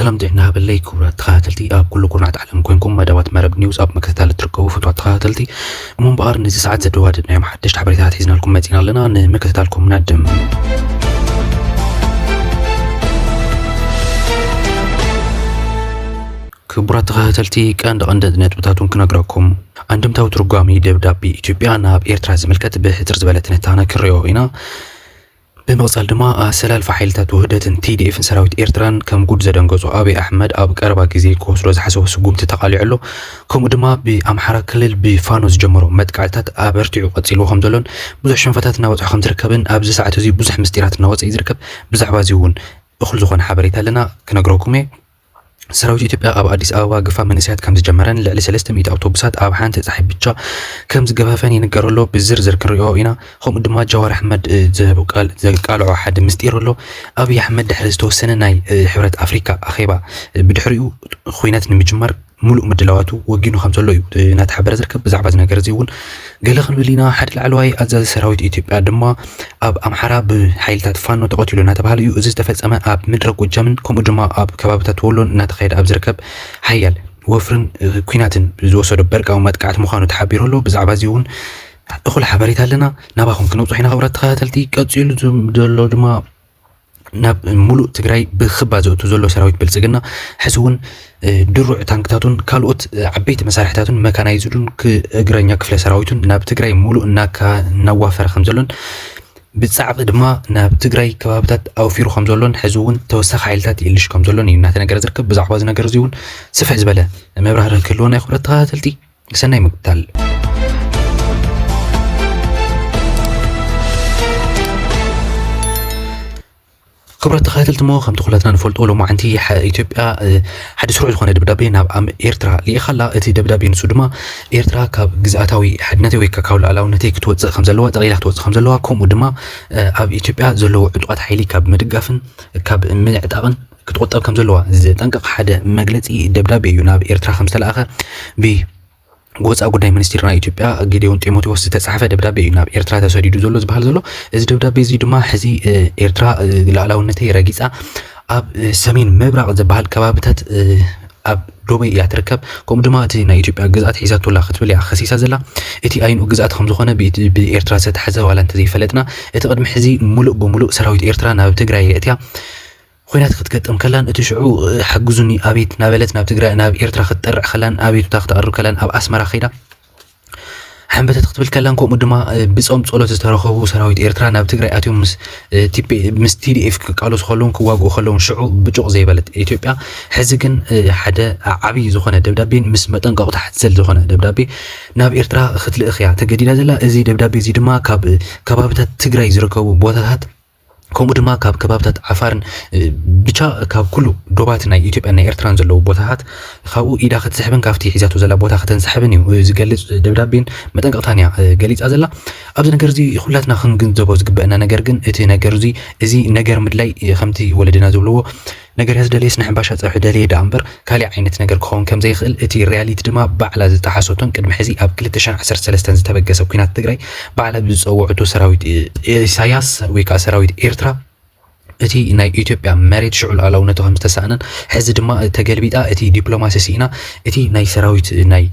ሰላም ጥዕና ሃበለይ ክቡራት ተኸታተልቲ፣ ኣብ ኩሉ ኩርናዓት ዓለም ኮይንኩም መደባት መረብ ኒውስ ኣብ ምክትታል እትርከቡ ፍቱዋት ተኸታተልቲ፣ እሞ እምበኣር ነዚ ሰዓት ዘደዋደድናዮም ሓደሽቲ ሓበሬታታት ሒዝናልኩም መጺና ኣለና። ንምክትታልኩም ንዕድም። ክቡራት ተኸታተልቲ፣ ቀንዲ ቀንዲ ነጥብታቱን ክነግረኩም። ኣንድምታዊ ትርጓሚ ደብዳቤ ኢትዮጵያ ናብ ኤርትራ ዝምልከት ብሕጽር ዝበለ ትንታነ ክንሪኦ ኢና። ብምቕጻል ድማ ኣሰላልፋ ሓይልታት ውህደትን ቲ ዲ ኤፍን ሰራዊት ኤርትራን ከም ጉድ ዘደንገጹ ኣቢይ ኣሕመድ ኣብ ቀረባ ግዜ ክወስዶ ዝሓሰቦ ስጉምቲ ተቓሊዑ ኣሎ። ከምኡ ድማ ብኣምሓራ ክልል ብፋኖ ዝጀመሮ መጥቃዕትታት ኣበርቲዑ ቀጺልዎ ከም ዘሎን ብዙሕ ሽንፈታት እናበጽሖ ከም ዝርከብን ኣብዚ ሰዓት እዚ ብዙሕ ምስጢራት እናወጸ እዩ ዝርከብ። ብዛዕባ እዚ እውን እኹል ዝኾነ ሓበሬታ ኣለና፣ ክነግረኩም እየ። ሰራዊት ኢትዮጵያ ኣብ ኣዲስ ኣበባ ግፋ መንእሰያት ከም ዝጀመረን ልዕሊ ሰለስተ ሚእቲ ኣውቶቡሳት ኣብ ሓንቲ ጸሓይ ብቻ ከም ዝገፈፈን ይንገር ኣሎ። ብዝርዝር ክንሪኦ ኢና። ከምኡ ድማ ጃዋር ኣሕመድ፣ እ፣ ዝህብ ቃል ዘቃልዖ ሓደ ምስጢር ኣሎ። ኣብይ ኣሕመድ ድሕሪ ዝተወሰነ ናይ፣ እ፣ ሕብረት ኣፍሪካ ኣኼባ፣ እ፣ ብድሕሪኡ ኹናት ንምጅማር ሙሉእ ምድላዋቱ ወጊኑ ከም ዘሎ እዩ፣ እ፣ እናተሓበረ ዝርከብ። ብዛዕባ እዚ ነገር እዚ እውን ገለ ክንብል ኢና። ሓደ ላዕለዋይ ኣዛዚ ሰራዊት ኢትዮጵያ ድማ ኣብ ኣምሓራ ብሓይልታት ፋኖ ተቐቲሉ እናተባህለ እዩ። እዚ ዝተፈጸመ ኣብ ምድረ ጎጃምን ከምኡ ድማ ኣብ ከባብታት ወሎን እናተኻየደ ኣብ ዝርከብ ሓያል ወፍርን፣ እ፣ ኲናትን ዝወሰዶ በርቃዊ መጥቃዕቲ ምዃኑ ተሓቢሩ ኣሎ። ብዛዕባ እዚ እውን እኹል ሓበሬታ ኣለና፣ ናባኹም ክነብጽሖ ኢና። ክቡራት ተኸታተልቲ፣ ቀጺሉ ዝም-፣ ዘሎ ድማ ናብ ሙሉእ ትግራይ ብኽባ ዘእቱ ዘሎ ሰራዊት ብልጽግና፣ ሕዚ እውን፣ እ፣ ድሩዕ ታንክታቱን ካልኦት፣ እ፣ ዓበይቲ መሳርሕታቱን መካናይዝዱን ክ-፣ እግረኛ ክፍለ ሰራዊቱን ናብ ትግራይ ሙሉእ እናካ-፣ እናዋፈረ ከም ዘሎን ብጻዕቒ ድማ ናብ ትግራይ ከባብታት ኣውፊሩ ከም ዘሎን ሕዚ እውን ተወሳኺ ሓይልታት ይእልሽ ከም ዘሎን እዩ እናተነገረ ዝርከብ። ብዛዕባ እዚ ነገር እዚ እውን ስፍሕ ዝበለ መብራህርሂ ክህልወና እዩ። ክቡራት ተኸታተልቲ፣ ሰናይ ምክትታል። ክቡራት ተኸታተልቲ፣ እሞ ከምቲ ኩላትና ንፈልጦ፣ ሎማዓንቲ ሓ-፣ ኢትዮጵያ፣ እ፣ ሓደ ስሩዕ ዝኾነ ደብዳቤ ናብ ኣም-፣ ኤርትራ ልኢኻ ኣላ። እቲ ደብዳቤ ንሱ ድማ ኤርትራ ካብ ግዝኣታዊ ሓድነተይ ወይ ከ-፣ ካብ ሉዓላውነተይ ክትወጽእ ከም ዘለዋ፣ ጠቕሊላ ክትወጽእ ከም ዘለዋ፣ ከምኡ ድማ፣ እ፣ ኣብ ኢትዮጵያ ዘለዉ ዕጡቓት ሓይሊ ካብ ምድጋፍን ካብ ምዕጣቕን ክትቆጠብ ከም ዘለዋ ዘጠንቅቕ ሓደ መግለጺ ደብዳቤ እዩ ናብ ኤርትራ ከም ዝተላእኸ ብ-፣ ወጻኢ ጉዳይ ሚኒስትር ናይ ኢትዮጵያ ጌዲዮን ጢሞቴዎስ ዝተጻሕፈ ደብዳቤ እዩ ናብ ኤርትራ ተሰዲዱ ዘሎ ዝበሃል ዘሎ። እዚ ደብዳቤ እዚ ድማ ሕዚ፣ እ፣ ኤርትራ፣ እ፣ ሉዓላውነተይ ረጊጻ ኣብ፣ እ፣ ሰሜን ምብራቕ ዝበሃል ከባብታት፣ እ፣ ኣብ ዶበይ እያ ትርከብ። ከምኡ ድማ እቲ ናይ ኢትዮጵያ ግዝኣት ሒዛቶ ኣላ ክትብል እያ ከሲሳ ዘላ። እቲ ኣይንኡ ግዝኣት ከም ዝኾነ ብኢት-፣ ብኤርትራ ዝተታሕዘ ዋላ እንተዘይፈለጥና፣ እቲ ቅድሚ ሕዚ ሙሉእ ብሙሉእ ሰራዊት ኤርትራ ናብ ትግራይ የእትያ ኹናት ክትገጥም ከላን፣ እቲ ሽዑ፣ እ፣ ሓግዙኒ ኣቤት እናበለት ናብ ትግራይ፣ ናብ ኤርትራ ክትጠርዕ ከላን፣ ኣቤቱታ ክተቕርብ ከላን፣ ኣብ ኣስመራ ከይዳ ሓንበተት ክትብል ከላን፣ ከምኡ ድማ፣ እ፣ ብጾም ጸሎት ዝተረኸቡ ሰራዊት ኤርትራ ናብ ትግራይ ኣትዮም ምስ፣ እ፣ ቲ ፒ፣ ምስ ቲ ዲ ኤፍ ክቃለሱ ከለውን ክዋግኡ ከለውን፣ ሽዑ ብጩቕ ዘይበለት ኢትዮጵያ፣ ሕዚ ግን፣ እ፣ ሓደ ዓብዪ ዝኾነ ደብዳቤን ምስ መጠንቀቕታ ሓዘል ዝኾነ ደብዳቤ ናብ ኤርትራ ክትልእኽ እያ ተገዲዳ ዘላ። እዚ ደብዳቤ እዚ ድማ ካብ፣ እ፣ ከባብታት ትግራይ ዝርከቡ ቦታታት፣ ከምኡ ድማ ካብ ከባብታት ዓፋርን፣ እ፣ ብቻ ካብ ኩሉ ዶባት ናይ ኢትዮጵያን ናይ ኤርትራን ዘለዉ ቦታታት ካብኡ ኢዳ ክትስሕብን ካብቲ ሒዛቶ ዘላ ቦታ ከተንስሕብን እዩ፣ እ፣ ዝገልጽ ደብዳቤን መጠንቀቕታን እያ፣ እ፣ ገሊጻ ዘላ። ኣብዚ ነገር እዚ ኩላትና ክንግንዘቦ ዝግበአና ነገር ግን እቲ ነገር እዚ፣ እዚ ነገር ምድላይ፣ እ፣ ከምቲ ወለድና ዝብልዎ፣ ነገር ያዝደለየስ ንሕምባሻ ጸብሒ ደለየ ደኣ እምበር፣ ካሊእ ዓይነት ነገር ክኸውን ከም ዘይኽእል፣ እቲ ሪያሊቲ ድማ ባዕላ ዝጠሓሰቶን ቅድሚ ሕዚ ኣብ ክልተ ሽሕን ዓሰርተ ሰለስተን ዝተበገሰ ኲናት ትግራይ ባዕላ ብዝጸውዐቶ ሰራዊት ኢሳያስ ወይ ከዓ ሰራዊት ኤርትራ እቲ ናይ ኢትዮጵያ መሬት ሽዑ ሉዓላውነቱ ከም ዝተሳእነን፣ ሕዚ ድማ ተገልቢጣ እቲ ዲፕሎማሲ ስኢና እቲ ናይ ሰራዊት ናይ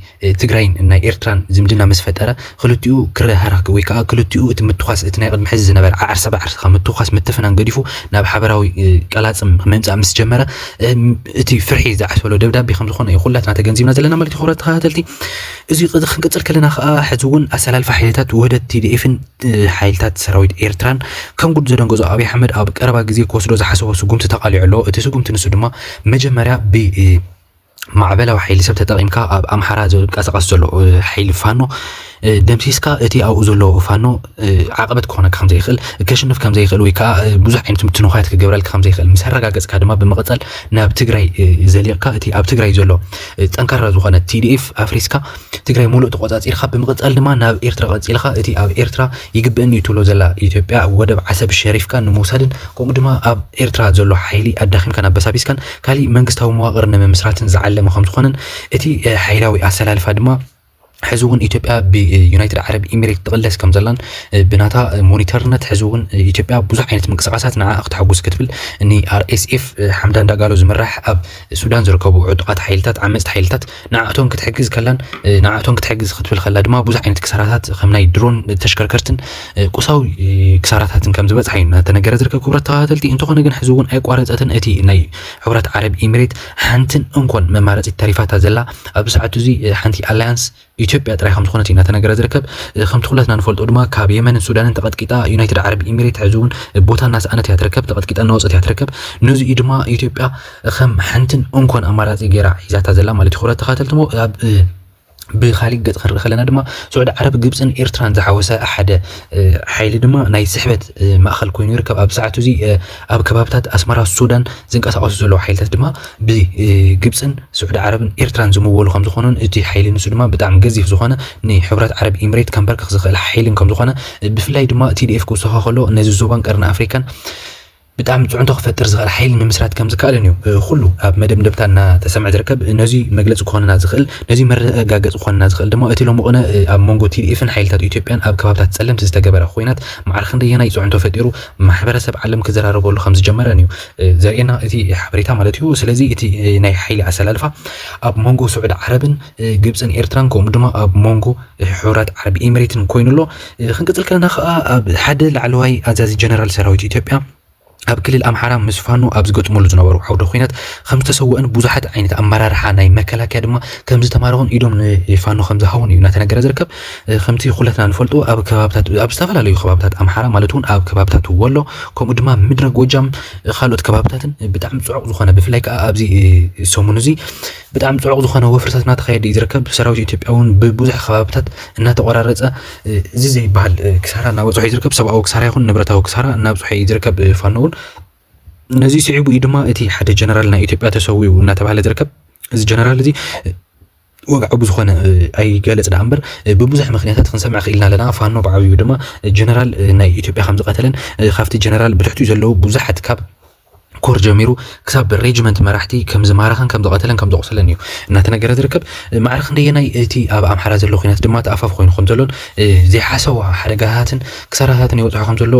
ትግራይን ናይ ኤርትራን ዝምድና ምስ ፈጠረ፣ ክልቲኡ ክረሃራክ ወይ ከዓ ክልቲኡ እቲ ምትኳስ፣ እቲ ናይ ቅድሚ ሕዚ ዝነበረ ዓርሰ ብዓርሰ ካብ ምትኳስ ምትፍናን ገዲፉ ናብ ሓበራዊ፣ እ፣ ቀላጽም ምምጻእ ምስ ጀመረ፣ እ፣ እቲ ፍርሒ ዝዓሰሎ ደብዳቤ ከም ዝኾነ እዩ ኩላትና ተገንዚብና ዘለና ማለት እዩ። ክቡራት ተኸታተልቲ፣ እዚ ቅ-፣ ክንቅጽል ከለና ከዓ ሕዚ እውን ኣሰላልፋ ሓይልታት ውህደት ቲ ዲ ኤፍን፣ እ፣ ሓይልታት ሰራዊት ኤርትራን ከም ጉድ ዘደንገጾ ኣብይ ኣሕመድ ኣብ ቀረባ ግዜ ክወስዶ ዝሓሰቦ ስጉምቲ ተቓሊዑ ኣሎ። እቲ ስጉምቲ ንሱ ድማ መጀመርያ ብ-፣ እ፣ ማዕበላዊ ሓይሊ ሰብ ተጠቒምካ ኣብ ኣምሓራ ዝንቀሳቐስ ዘሎ፣ እ፣ ሓይሊ ፋኖ፣ እ፣ ደምሲስካ እቲ ኣብኡ ዘሎ ፋኖ፣ እ፣ ዓቐበት ክኾነካ ከም ዘይኽእል፣ ከሽንፍ ከም ዘይኽእል ወይ ከዓ፣ እ፣ ብዙሕ ዓይነት ምትንዃያት ክገብረልካ ከም ዘይኽእል ምስ ኣረጋገጽካ ድማ ብምቕጻል ናብ ትግራይ፣ እ፣ ዘሊቕካ እቲ ኣብ ትግራይ ዘሎ፣ እ፣ ጠንካራ ዝኾነ ቲ ዲ ኤፍ ኣፍሪስካ ትግራይ ሙሉእ ተቖጻጺርካ ብምቕጻል ድማ ናብ ኤርትራ ቀጺልካ እቲ ኣብ ኤርትራ ይግበእኒ እዩ ትብሎ ዘላ ኢትዮጵያ ወደብ ዓሰብ ሸሪፍካ ንምውሳድን ከምኡ ድማ ኣብ ኤርትራ ዘሎ ሓይሊ ኣዳኺምካን ኣበሳቢስካን ካሊእ መንግስታዊ መዋቕር ንምምስራትን ዝዓለመ ከም ዝኾነን እቲ፣ እ፣ ሓይላዊ ኣሰላልፋ ድማ ሕዚ እውን ኢትዮጵያ ብዩናይትድ ዓረብ ኢሚሬት ትቕለስ ከም ዘላን ብናታ ሞኒተርነት ሕዚ እውን ኢትዮጵያ ብዙሕ ዓይነት ምንቅስቃሳት ንዓ ክተሐጉስ ክትብል ን RSF ሓምዳን ዳጋሎ ዝምራሕ ኣብ ሱዳን ዝርከቡ ዕጡቓት ሓይልታት ዓመፅቲ ሓይልታት ንዓእቶም ክትሕግዝ ከላን ንዓእቶም ክትሕግዝ ክትብል ከላ ድማ ብዙሕ ዓይነት ክሳራታት ከም ናይ ድሮን ተሽከርከርትን ቁሳዊ ክሳራታትን ከም ዝበፅሓ እዩ እናተነገረ ዝርከብ። ክቡራት ተኸታተልቲ፣ እንተኾነ ግን ሕዚ እውን ኣይቋረፀትን። እቲ ናይ ሕቡራት ዓረብ ኢሚሬት ሓንትን እንኮን መማረፂት ተሪፋታ ዘላ ኣብዚ ሰዓት እዚ ሓንቲ ኣላያንስ ኢትዮጵያ ጥራይ ከም ዝኾነት እዩ እናተነገረ ዝርከብ። ከምቲ ኩላትና ንፈልጦ ድማ ካብ የመንን ሱዳንን ተቐጥቂጣ ዩናይትድ ዓረብ ኢሚሬት ሕዚ እውን ቦታ እናሰኣነት እያ ትርከብ፣ ተቐጥቂጣ እናወፀት እያ ትርከብ። ነዚ እዩ ድማ ኢትዮጵያ ከም ሓንትን እንኮን ኣማራፂ ገይራ ሒዛታ ዘላ ማለት እዩ። ክቡራት ተኸታተልቲ፣ ኣብ ብካሊእ ገፅ ክንርኢ ከለና ድማ ስዑዲ ዓረብ ግብፅን ኤርትራን ዝሓወሰ ሓደ ሓይሊ ድማ ናይ ስሕበት ማእኸል ኮይኑ ይርከብ። ኣብ ሰዓቱ እዚ ኣብ ከባብታት ኣስመራ ሱዳን ዝንቀሳቀሱ ዘለዉ ሓይልታት ድማ ብግብፅን ስዑዲ ዓረብን ኤርትራን ዝምወሉ ከም ዝኾኑን እቲ ሓይሊ ንሱ ድማ ብጣዕሚ ገዚፍ ዝኾነ ንሕቡራት ዓረብ ኢምሬት ከንበርክኽ ዝኽእል ሓይልን ከም ዝኾነ ብፍላይ ድማ TDF ክውስኻ ከሎ ነዚ ዞባን ቀርኒ ኣፍሪካን ብጣዕሚ ፅዕንቶ ክፈጥር ዝኽእል ሓይሊ ንምስራት ከም ዝከኣልን እዩ ኩሉ ኣብ መደምደምታ እናተሰምዐ ዝርከብ። ነዚ መግለፂ ክኾንና ዝኽእል ነዚ መረጋገፂ ክኾንና ዝኽእል ድማ እቲ ሎሚ ቅነ ኣብ መንጎ TDF ን ሓይልታት ኢትዮጵያን ኣብ ከባብታት ፀለምቲ ዝተገበረ ኮይናት ማዕረ ክንደየናይ ፅዕንቶ ፈጢሩ ማሕበረሰብ ዓለም ክዘራረበሉ ከም ዝጀመረን እዩ ዘርእየና እቲ ሓበሬታ ማለት እዩ። ስለዚ እቲ ናይ ሓይሊ ኣሰላልፋ ኣብ መንጎ ስዑዲ ዓረብን ግብፅን ኤርትራን ከምኡ ድማ ኣብ መንጎ ሕቡራት ዓረብ ኢምሬትን ኮይኑ ኣሎ። ክንቅፅል ከለና ከዓ ኣብ ሓደ ላዕለዋይ ኣዛዚ ጀነራል ሰራዊት ኢትዮጵያ ኣብ ክልል ኣምሓራ ምስ ፋኖ ኣብ ዝገጥመሉ ዝነበሩ ዓውደ ኩናት ከም ዝተሰወእን ብዙሓት ዓይነት ኣመራርሓ ናይ መከላከያ ድማ ከም ዝተማረኹን ኢዶም ንፋኖ ከም ዝሃውን እዩ እናተነገረ ዝርከብ። ከምቲ ኩለትና ንፈልጦ ኣብ ከባብታት ኣብ ዝተፈላለዩ ከባብታት ኣምሓራ ማለት እውን ኣብ ከባብታት ወሎ ከምኡ ድማ ምድረ ጎጃም ካልኦት ከባብታትን ብጣዕሚ ፅዑቕ ዝኾነ ብፍላይ ከዓ ኣብዚ ሰሙን እዚ ብጣዕሚ ፅዑቕ ዝኾነ ወፍርታት እናተኻየደ እዩ ዝርከብ። ሰራዊት ኢትዮጵያ እውን ብብዙሕ ከባብታት እናተቆራረፀ እዚ ዘይበሃል ክሳራ እናበፅሖ እዩ ዝርከብ። ሰብኣዊ ክሳራ ይኹን ንብረታዊ ክሳራ እናብፅሖ እዩ ዝርከብ። ፋኖ እውን ነዚ ስዒቡ እዩ ድማ እቲ ሓደ ጀነራል ናይ ኢትዮጵያ ተሰዊኡ እናተባሃለ ዝርከብ። እዚ ጀነራል እዚ ወግዓዊ ብዝኾነ ኣይገለፅ ደኣ እምበር ብብዙሕ ምክንያታት ክንሰምዕ ክኢልና ኣለና። ፋኖ ብዓብዩ ድማ ጀነራል ናይ ኢትዮጵያ ከም ዝቐተለን ካብቲ ጀነራል ብትሕትኡ ዘለዉ ብዙሓት ካብ ኮር ጀሚሩ ክሳብ ሬጅመንት መራሕቲ ከም ዝማረኸን ከም ዝቐተለን ከም ዘቑሰለን እዩ እናተነገረ ዝርከብ። ማዕረ ክንደየናይ እቲ ኣብ ኣምሓራ ዘሎ ኩናት ድማ ተኣፋፍ ኮይኑ ከም ዘሎን ዘይሓሰዋ ሓደጋታትን ክሳራታትን የውፅሖ ከም ዘሎ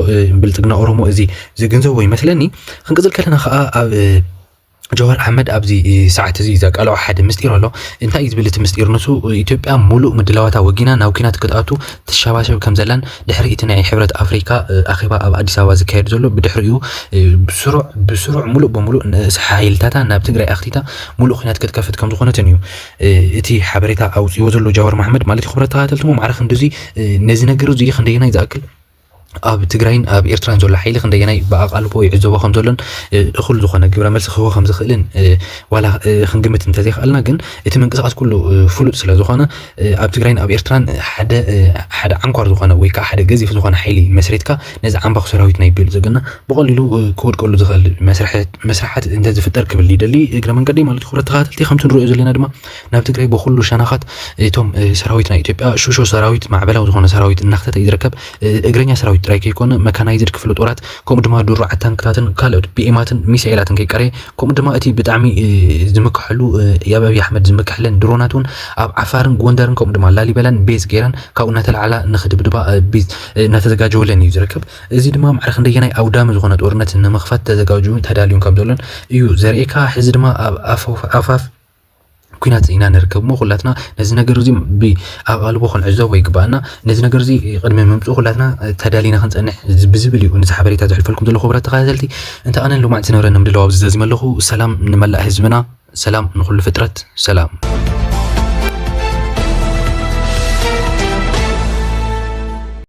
ብልፅግና ኦሮሞ እዚ ዝግንዘቦ ይመስለኒ። ክንቅፅል ከለና ከዓ ኣብ ጀዋር ኣሕመድ ኣብዚ ሰዓት እዚ ዘቃልዖ ሓደ ምስጢር ኣሎ። እንታይ እዩ ዝብል እቲ ምስጢር? ንሱ ኢትዮጵያ ሙሉእ ምድላዋታ ወጊና ናብ ኩናት ክትኣቱ ትሸባሸብ ከም ዘላን ድሕሪ እቲ ናይ ሕብረት ኣፍሪካ ኣኼባ ኣብ ኣዲስ ኣበባ ዝካየድ ዘሎ ብድሕሪኡ ብስሩዕ ብስሩዕ ሙሉእ በሙሉእ ሓይልታታ ናብ ትግራይ ኣኽቲታ ሙሉእ ኩናት ክትከፍት ከም ዝኾነትን እዩ እቲ ሓበሬታ ኣውፅዎ ዘሎ ጃዋር መሓመድ ማለት እዩ። ክቡራት ተኸታተልቲ፣ ማዕረ ክንድዚ ነዚ ነገር እዚ ክንደየናይ ዝኣክል ኣብ ትግራይን ኣብ ኤርትራን ዘሎ ሓይሊ ክንደየናይ ብኣቓልቦ ይዕዘቦ ከም ዘሎን እኹል ዝኾነ ግብረ መልሲ ክህቦ ከም ዝኽእልን ዋላ ክንግምት እንተዘይኽኣልና ግን እቲ ምንቅስቃስ ኩሉ ፍሉጥ ስለ ዝኾነ ኣብ ትግራይን ኣብ ኤርትራን ሓደ ሓደ ዓንኳር ዝኾነ ወይ ከዓ ሓደ ገዚፍ ዝኾነ ሓይሊ መስሪትካ ነዚ ዓምባኹ ሰራዊት ናይ ብልፅግና ብቐሊሉ ክወድቀሉ ዝኽእል መስርሓት እንተዝፍጠር ክብል ይደሊ። እግረ መንገዲ ማለት ክብረት ተኸታተልቲ ከምቲ ንሪኦ ዘለና ድማ ናብ ትግራይ ብኩሉ ሸነኻት እቶም ሰራዊት ናይ ኢትዮጵያ ሹሾ ሰራዊት ማዕበላዊ ዝኾነ ሰራዊት እናኽተተ እዩ ዝርከብ። እግረኛ ሰራዊት ጥራይ ከይኮነ መካናይዝድ ክፍለ ጦራት ከምኡ ድማ ድሩዓት ታንክታትን ካልኦት ቢኤማትን ሚሳኤላትን ከይቀረየ ከምኡ ድማ እቲ ብጣዕሚ ዝምክሐሉ ኣብ ኣብይ ኣሕመድ ዝምክሐለን ድሮናት እውን ኣብ ዓፋርን ጎንደርን ከምኡ ድማ ላሊበላን ቤዝ ገይረን ካብኡ እናተላዕላ ንክድብድባ እናተዘጋጀወለን እዩ ዝርከብ። እዚ ድማ ማዕረ ክንደየናይ ኣውዳሚ ዝኾነ ጦርነት ንምኽፋት ተዘጋጅዩን ተዳልዩን ከም ዘሎን እዩ ዘርእየካ። ሕዚ ድማ ኣብ ኣፋፍ ኩናት ኢና ንርከብ እሞ ኩላትና ነዚ ነገር እዚ ብኣቓልቦ ክንዕዘቦ ይግባኣና። ነዚ ነገር እዚ ቅድሚ ምምፅኡ ኩላትና ተዳሊና ክንፀንሕ ብዝብል እዩ ነዚ ሓበሬታ ዘሕልፈልኩም ዘለኹ ክቡራት ተኸታተልቲ። እንተ ኣነ ሎማዕንቲ ዝነበረኒ ምድላው ኣብዚ ዘዚመ ኣለኹ። ሰላም ንመላእ ህዝብና፣ ሰላም ንኹሉ ፍጥረት፣ ሰላም።